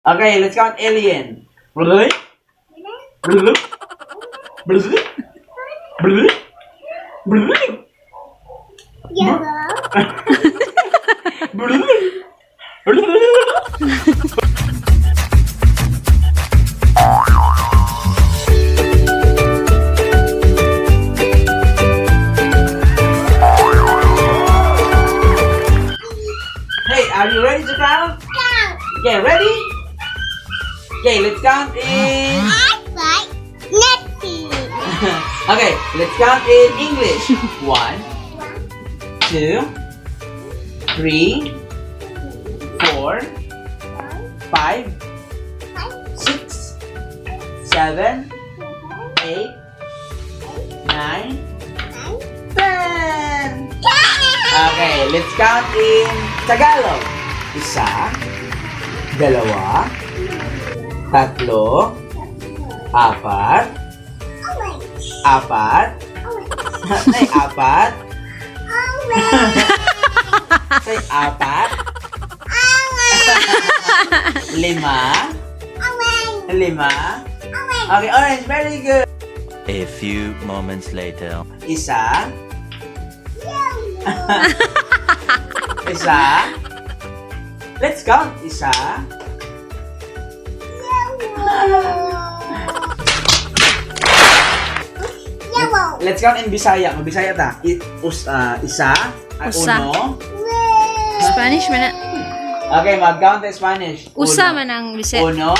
Okay, let's count alien. Blue, blue, blue, blue, blue, Yellow. Blue, blue. Hey, are you ready to count? Count. Okay, ready? Okay, let's count in. I like nothing. Okay, let's count in English. One, two, three, four, five, six, seven, eight, 9, 10. Okay, let's count in Tagalog. Isa, dalawa, tatlo, apat, Orange. Apat, Orange. ay, apat, Orange. Say apat, Orange. Lima, Orange. Lima. Orange. Okay, orange, very good. A few moments later. Isa, Yellow. Isa. Let's count. Isa, Yellow. Yellow. Let's count in Bisaya. Mag-Bisaya ta. Isa, ay, Usa. Uno. Spanish man na. Okay, mag-count in Spanish. Usa Uno. man ang Bisaya. Uno.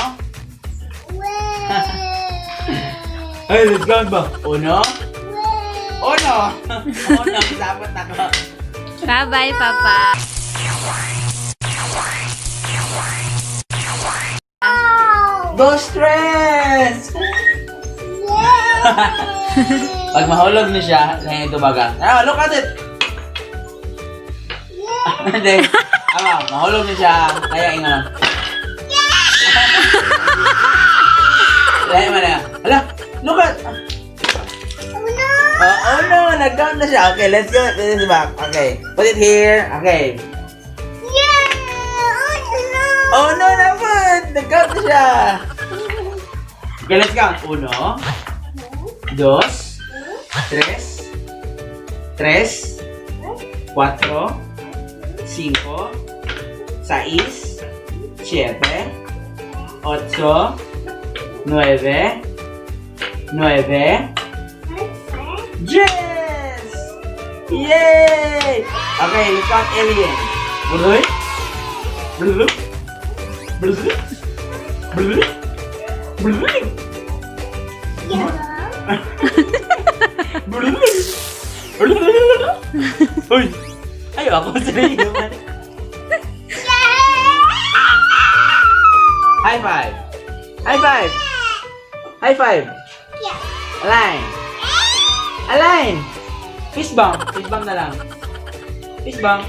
Ay, let's count ba? Uno. Uno. Uno. Dapat na ko. Bye-bye, Papa. Dos, tres! Pag mahulog ni siya, lahi ito baga. Ah, look at it! Hindi. Ama, mahulog ni siya. Kaya ingon. Lahi man na. Hala, look at! Oh no, nag-count na siya. Okay, let's go. This is back. Okay, put it here. Okay. Oh no, naman! Nag-count na siya. Okay, let's count. Uno, dos, tres, tres, cuatro, cinco, seis, siete, ocho, nueve, nueve, diez! Yay! Okay, let's count alien. Blue, blue, blue, blue, blue, Yellow. Blue. Uy! Ay, ako sa man. High five! High five! High five! Yeah. Align! Align! Fist bump! Fist bump na lang. Fist bump.